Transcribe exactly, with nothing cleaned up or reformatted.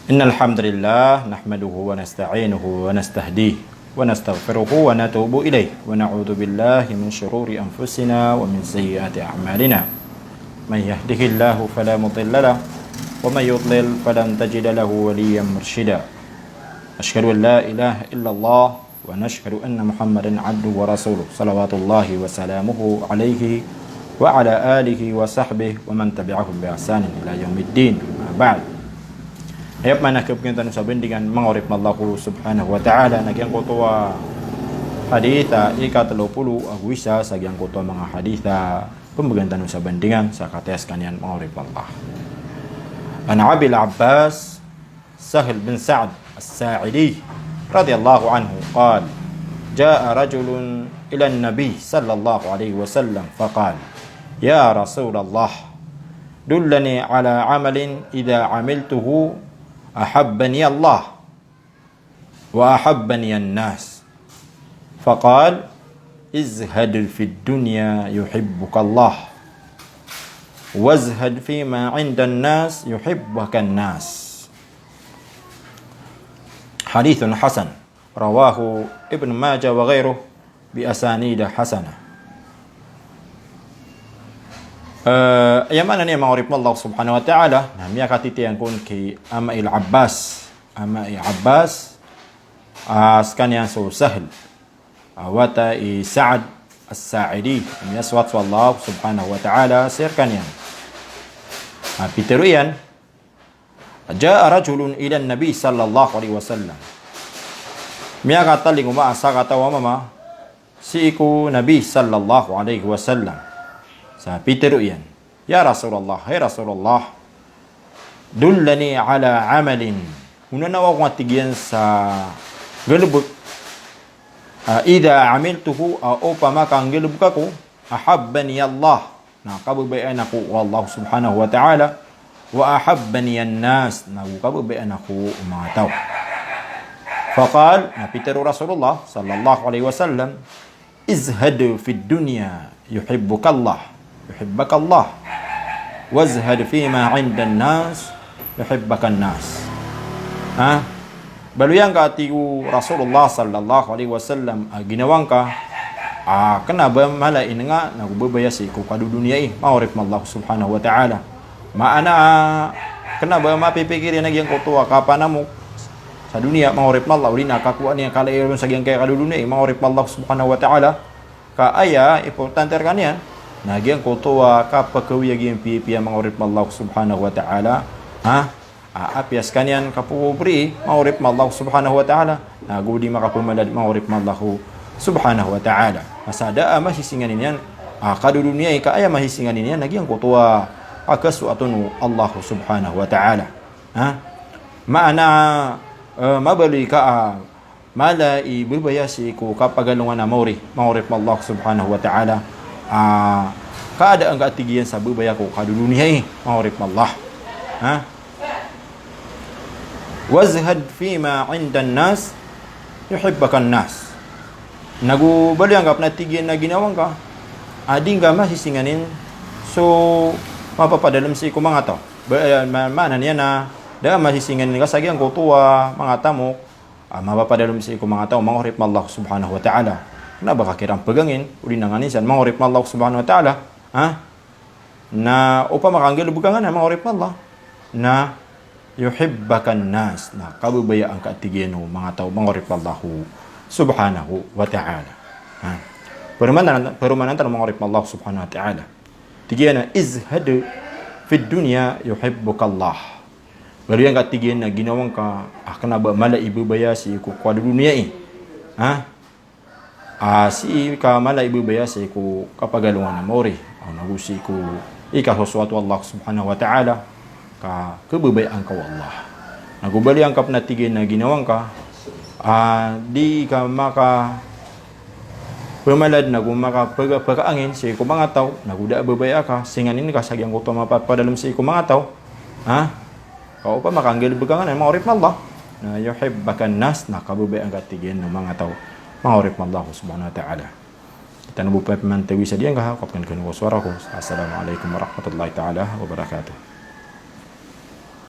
إن الحمد لله نحمده ونستعينه ونستهديه ونستغفره ونتوب إليه ونعوذ بالله من شرور أنفسنا ومن سيئات أعمالنا. من يهده الله فلا مضل له ومن يضلل فلن تجد له وليا مرشدا. أشهد أن لا إله إلا الله ونشهد أن محمدا عبده ورسوله صلوات الله وسلامه عليه وعلى آله وصحبه ومن تبعهم بإحسان إلى يوم الدين. أما بعد. Aya pman a kapegan tano sa bandingan manga oripn o Allah subhanahu wa ta'ala na giyangkoto a hadith a ikatlo polo ago isa sa giyangkoto a manga hadith a pembegan tano sa bandingan sa kataya sekaniyan manga oripn o Allah. An Abil Abbas Sahl bin Sa'd As-Sa'idi radiyallahu anhu qal, ja'a rajulun ila an-nabi sallallahu alayhi wa sallam faqal, ya Rasulallah, dullani ala amalin idha amiltuhu ahabbani Allah wa ahabbani an-nas. Faqal, izhad fid dunya yuhibbuka Allah. Wazhad fima indan nas yuhibbuka an-nas. Hadithun hasan. Rawahu Ibn Majah wa ghayruh bi asanida hasanah. Eh, aya maana niyan manga oripn o Allah subhanahu wa ta'ala, na miyakatitiyan kon ki Ama il Abbas, Ama i Abbas, ah, sekaniyan so Sahl, ah, wata i Sa'd As-Sa'idi, a miyasowat so Allah subhanahu wa ta'ala sii rekaniyan. Ah, pitero iyan, ja'a rajulun ila an-nabi sallallahu alayhi wa sallam. Miyakatalingoma a sakataw a mama sii ko Nabi sallallahu alayhi wa sallam. Sa pitero iyan, ya Rasulallah, hay Rasulallah, dullani ala amalin. Onanawa ako, a tig iyan, sa galebek. Ah, idha amiltuhu, ah, opama ka nggalebek ako, ahabbani Allah, na kababayaan ako o Allah subhanahu wa ta'ala, wa ahabbani an-nas, na go kababayaan ako o manga taw. Faqal, na pitero o Rasulullah sallallahu alayhi wa sallam, izhad fid dunya yuhibbuka Allah, yuhibbuka Allah. Wazhad fima indan nas yuhibbuka an-nas. Ha? Baloy angka, a tig o Rasulullah sallallahu alayhi wa sallam, a ginawa ngka a kena ba mala i nga na go babaya sii ko kadodoniyai, manga oripn o Allah subhanahu wa ta'ala. Maana a kena ba mapipikir iyan a giyangkoto a kapanamok sa doniya, manga oripn o Allah, odi na kakowaan iyan, kalairon sa giyangkai a kadodoniyai, manga oripn o Allah subhanahu wa ta'ala. Ka aya importante rekaniyan na giyangkoto a kapakawiya giyangkai a piyapiya, manga oripn o Allah subhanahu wa ta'ala. Ha? A, apiya sekaniyan kapobri, manga oripn o Allah subhanahu wa ta'ala, na go di makapemalad, manga oripn o Allah subhanahu wa ta'ala. Masa da a masisinganin iyan a kadodoniyai, ka aya masisinganin iyan na giyangkoto a kasoat on o Allah subhanahu wa ta'ala. Ha? Maana, eh, mabaloy ka a mala i babaya sii ko kapagalongan a maori, manga oripn o Allah subhanahu wa ta'ala. Ah, ka da angka, a tig iyan, sa babaya ko kadodoniyai, manga oripn o Allah. Ha? Wazhad fima indan nas yuhibbuka an-nas. Na go baloy angka pn, a tig iyan, a ginawa ngka a di ngka masisinganin so mapapadalem sii ko manga taw. Ba, eh, ma-, maana niyan na da a masisinganin ka sa giyangkoto a manga tamok a mapapadalem sii ko manga taw, manga oripn o Allah subhanahu wa ta'ala. Kena ba ka kiran pegangin, odi na nganin san, manga oripn o Allah subhanahu wa ta'ala. Ha? Na opama ka nggalebek ka nganin, manga oripn o Allah, na yuhibbuka an-nas, na kababayaan ka, a tig iyan, o manga taw, manga oripn o Allah subhanahu wa ta'ala. Ha? Paromanan, paromanan tano, manga oripn o Allah subhanahu wa ta'ala. Tig iyan a, izhad fid dunya yuhibbuka Allah. Baloy angka, a tig iyan, a ginawa ngka a kena ba mala i babaya sii ko kadodoniyai. Ha? A sii ka mala i babaya sii ko kapagalongan a maori, ago na go sii ko ikasosoat o Allah subhanahu wa ta'ala, ka kababayaan ka o Allah. Na go baloy angka pn, a tig iyan, a ginawa ngka a di ka makapemalad na go makapeka-, pekaangin sii ko manga taw, na go da a babaya ka, singanin ka sa giyangkoto a mapapadalem sii ko manga taw. Ha? Ka opama ka nggalebek ka nganin, manga oripn o Allah, na yuhibbuka an-nas, na kababayaan ka, a tig iyan, o manga taw, manga oripn o Allah subhanahu wa ta'ala. Tano bo pman tawi sa diyangka, ka pn kano ko sowara ko. Assalamu alaykum warahmatullahi ta'ala wabarakatuh.